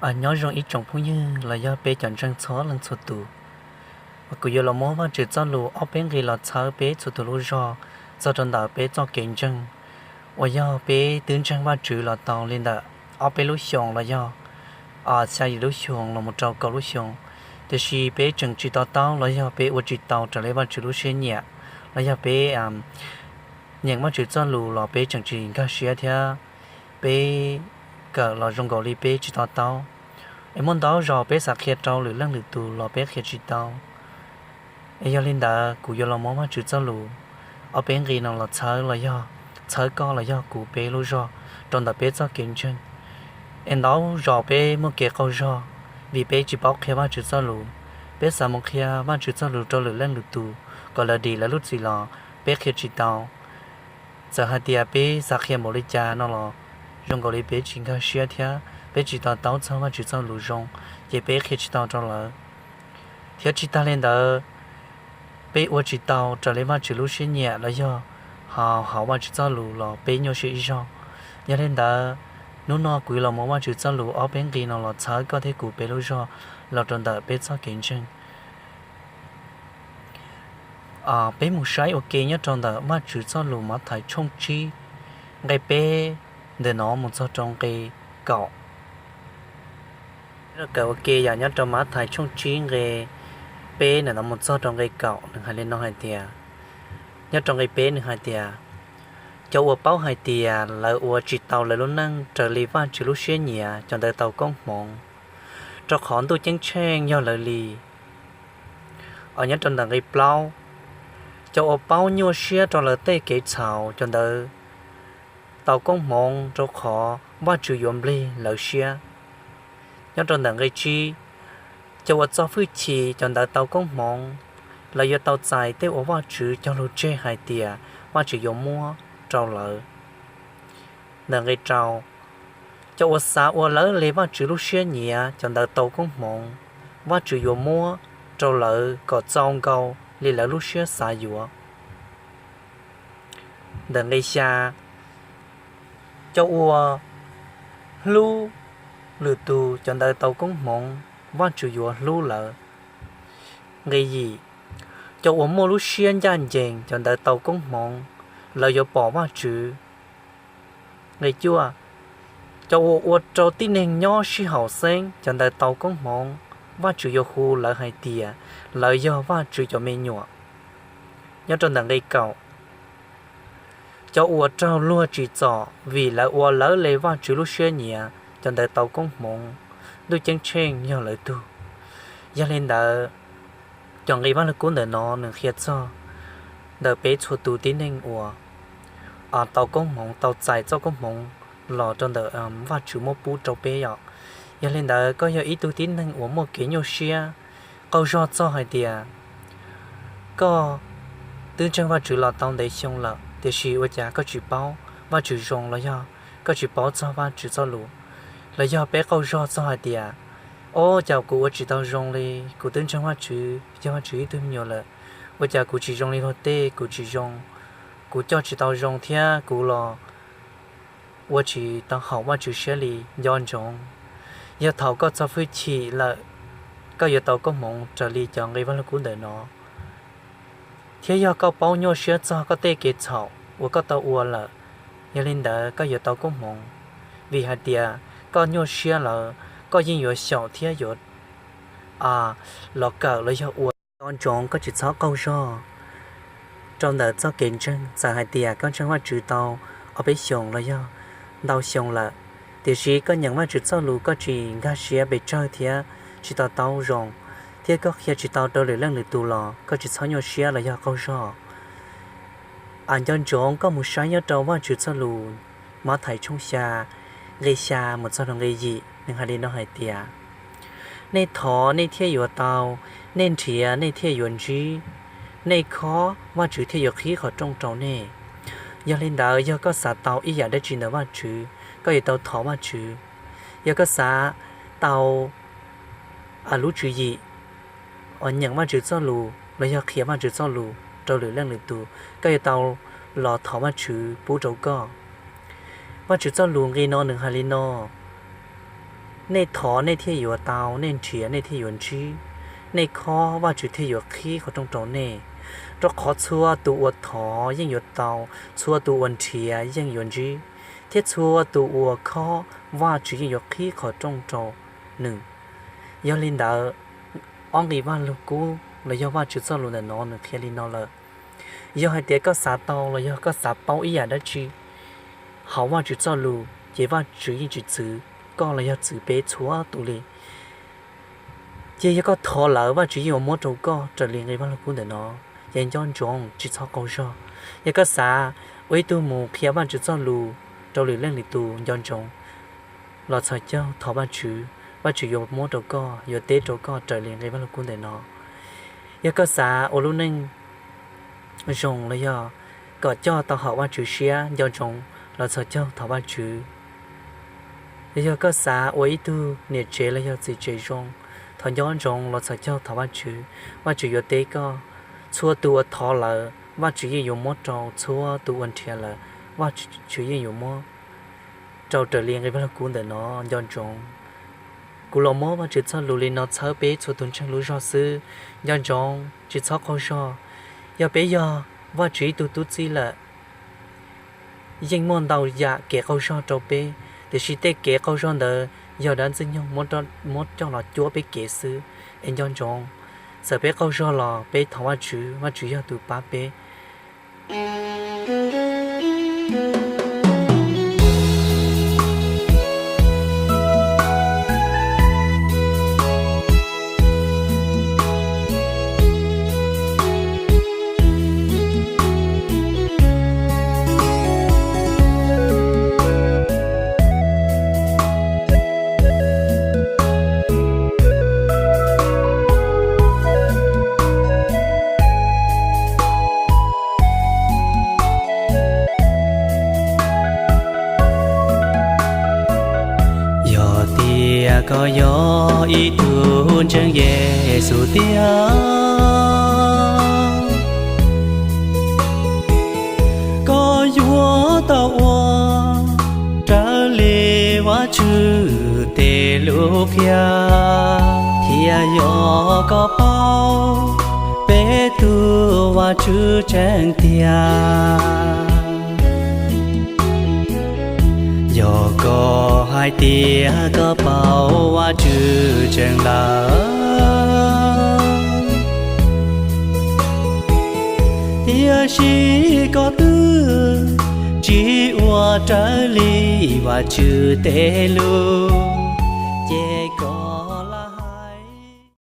Nyob zoo ib tsoom phooj ywg los yog peb cov ntseeg txhua leej txhua tus. Kuv yuav los muab Vajtswv txoj lus ob peb nqe los txhawb peb txhua tus lub zog txog rau ntawm peb txoj kev ntseeg, uas yog peb twb ntseeg Vajtswv los tau li ntawm ob peb lub xyoos los yog xya yim lub xyoos los mus rau kaum lub xyoos, tiam sis peb tseem tsis to taub los yog peb ua tsis tau raws li Vajtswv lub siab nyiam, los yog peb nyeem Vajtswv txoj lus los peb tseem tsis nkag siab thiab peb kawm los zoo nkaus li peb tsis to taub. Es muaj ntau zaus peb xav qhia rau lwm leej lwm tus los peb qhia tsis tau. Es yog li ntawd kuv yuav los muab Vajtswv txoj lus ob peb nqe no los txhawb los yog txhawb koj los yog kuv peb lub zog rau ntawm peb txoj kev ntseeg. Es ntau zaus peb muaj kev qaug zog vim peb tsis paub qhia Vajtswv txoj lus. Peb xav mus qhia Vajtswv txoj lus rau lwm leej lwm tus kom lawv dim lawv lub txim los peb qhia tsis tau. Txawm hais tias peb xav qhia npaum li cas no los zoo nkaus li peb tsis nkag siab thiab peb tsis to taub txog Vajtswv txoj lus zoo, ces peb qhia tsis tau rau lawv. Thiab tsis tag li ntawd, peb ua tsis tau raws li Vajtswv lub siab nyiam los yog hauv Vajtswv txoj lus los peb nyuaj siab ib zaug. Yog li ntawd, hnub no kuv yuav los muab Vajtswv txoj lus ob peb nqe no los txhawb koj thiab kuv peb lub zog los rau ntawm peb txoj kev ntseeg. Peb mus saib ua ke nyob rau ntawm Vajtswv txoj lus Mathais tshooj tsib nqe peb ntawm no mus txog rau nqe kaum. Kawm ua ke yog nyob rau Mathais tshooj tsib nqe peb ntawm no mus txog rau nqe kaum, nws hais li no hais tias, nyob rau nqe peb nws hais tias, cov uas paub hais tias lawv ua tsis tau lawv lub neej raws li Vajtswv lub siab nyiam, cov ntawd tau koob hmoov, rau qhov Ntuj Ceeb Tsheej yog lawv li. Nyob rau ntawm nqe plaub, cov uas paub nyuaj siab rau lawv tej kev txhaum, cov ntawd tau koob hmoov, rau qhov Vajtswv yuav nplig lawv siab. Nyob rau ntawm nqe tsib, cov uas txo hwj chim, cov ntawd tau koob hmoov, lawv yuav tau txais tej uas Vajtswv cog lus tseg hais tias Vajtswv yuav muab rau lawv. Ntawm nqe rau, cov uas xav ua lawv li Vajtswv lub siab nyiam, cov ntawd tau koob hmoov, Vajtswv yuav muab rau lawv kom txaus nkaus li lawv lub siab xav yuav. Ntawm nqe xya, cov uas hlub lwm tus, cov ntawd tau koob hmoov, Vajtswv yuav hlub lawv. Nqe yim, cov uas muaj lub siab ncaj ncees, cov ntawd tau koob hmoov, lawv yuav pom Vajtswv. Nqe cuaj, cov uas ua rau tib neeg nyob sib haum xeeb, cov ntawd tau koob hmoov, Vajtswv yuav hu lawv hais tias lawv yog Vajtswv cov me nyuam. Nyob rau ntawm nqe kaum, cov uas raug luag tsim txom vim lawv ua lawv li Vajtswv lub siab nyiam, cov ntawd tau koob hmoov, Ntuj Ceeb Tsheej yog lawv tug. Yog li ntawd, cov nqe Vaj Lug Kub ntawm no nws qhia txog ntawm peb txhua tus tib neeg uas tau koob hmoov, tau txais txoj koob hmoov los rau ntawm Vajtswv muab pub rau peb yom. Yog li ntawd, koj yog ib tug tib neeg uas muaj kev nyuaj siab, qaug zog txog hais tias koj twb ntseeg Vajtswv los tau ntev xyoo lawm, tiam sis ua cas koj tsis paub Vajtswv zoo los yog koj tsis paub txog Vajtswv txoj lus, los yog peb qaug zog txog hais tias, o, cas kuv ua tsis tau zoo li, kuv twb ntseeg Vajtswv, yog Vajtswv ib tug me nyuam lawm, ua cas kuv tsis zoo li luag tej, kuv tsis zoo, kuv coj tsis tau zoo thiab kuv los ua tsis tau haum Vajtswv siab li. Nco ntsoov, yog thaum koj txo hwj chim lawm, koj yuav tau koob hmoov raws li cov nqe Vaj Lug Kub ntawm no. Thiab yog koj paub nyuaj siab txog koj tej kev txhaum uas koj tau ua lawm, yog li ntawd koj yuav tau koob hmoov, vim hais tias koj nyuaj siab lawm, koj yeej yuav xyaum thiab yuav los kawm los yog ua. Nco ntsoov koj tsis txhob qaug zog rau ntawm txoj kev ntseeg, txawm hais tias koj ntseeg Vajtswv tau ob peb xyoos los yog ntau xyoo lawm, tiam sis koj nyeem Vajtswv txoj lus koj tsis nkag siab pes tsawg thiab tsis to taub zoo, thiab koj qhia tsis tau rau lwm leej lwm tus los koj tsis txhob nyuaj siab los yog qaug zog. Nco ntsoov koj mus saib nyob rau Vajtswv txoj lus Mathais tshooj xya, nqe xya mus txog rau nqe yim, nws hais li no hais tias, nej thov nej thiaj yuav tau, nej nrhiav nej thiaj yuav ntsib, nej khob Vajtswv thiaj yuav qhib qhov rooj rau nej. Yog li ntawd, yog koj xav tau ib yam dab tsi ntawm Vajtswv, koj yuav tau thov Vajtswv. Yog koj xav tau lub tswv yim, nyeem Vajtswv txoj lus los yog qhia Vajtswv txoj lus rau lwm leej lwm tus, koj yuav tau los thov Vajtswv pub rau koj. Vajtswv txoj lus nqe no nws hais li no: Nej thov nej thiaj yuav tau, nej nrhiav nej thiaj yuav ntsib, nej khob Vajtswv thiaj yuav qhib qhov rooj rau nej. Rau qhov txhua tus uas thov yeej yuav tau, txhua tus uas nrhiav yeej yuav ntsib, thiab txhua tus uas khob Vajtswv yeej yuav qhib qhov rooj rau nws. Yog li ntawd, ob nqi Vajluskub los yog Vajtswv txoj lus ntawm no nws qhia li no lawm: Yog hais tias koj xav tau los yog koj xav paub ib yam dab tsi hauv Vajtswv txoj lus, ces Vajtswv yeej tsis txwv koj los yog txwv peb txhua tus li. Ces yog koj thov lawm, Vajtswv yeej yuav muab rau koj raws li nqi Vajluskub ntawm no. Ces nco ntsoov tsis txhob qaug zog. Yog koj xav ua ib tug mus qhia Vajtswv txoj lus rau lwm leej lwm tus, nco ntsoov los txhos caug thov Vajtswv, Vajtswv yuav muab rau koj, yuav teb rau koj raws li nqi Vajluskub ntawm no. Yog koj xav ua lub neej zoo los yog kom coj tau hauv Vajtswv siab, nco ntsoov los txhos caug thov Vajtswv. Yog koj xav ua ib tug niam tsev los yog txiv tsev zoo, thov nco ntsoov los txhos caug thov Vajtswv, Vajtswv yuav teb koj. Txhua tus uas thov lawm, Vajtswv yeej yuav muab rau, txhua tus uas nrhiav lawm, Vajtswv yeej yuav muab rau raws li nqi Vajluskub ntawm no, nco ntsoov. Kuv los muab Vajtswv txoj lus li no txhawb peb txhua tus ntseeg lub zog xwb, nco ntsoov tsis txhob qaug zog. Yog peb yog Vajtswv ib tug tub txib lawm, yeej muaj ntau yam kev qaug zog rau peb, tiam sis tej kev qaug zog ntawd yog dab Ntxwg Nyoog muab coj los cuab peb kev xwb. Es nco ntsoov, txawm peb qaug zog los peb thov Vajtswv, Vajtswv yog tus pab peb. Yog tias koj yog ib tug ntseeg Yexus tiag, koj yuav tau ua raws li Vajtswv tej lus qhia, thiab yog koj paub peb tus Vajtswv tseeb tiag. Yog koj hais tias koj paub Vajtswv tseeb lawm, tiam sis koj twb tsis ua raws li Vajtswv tej lus,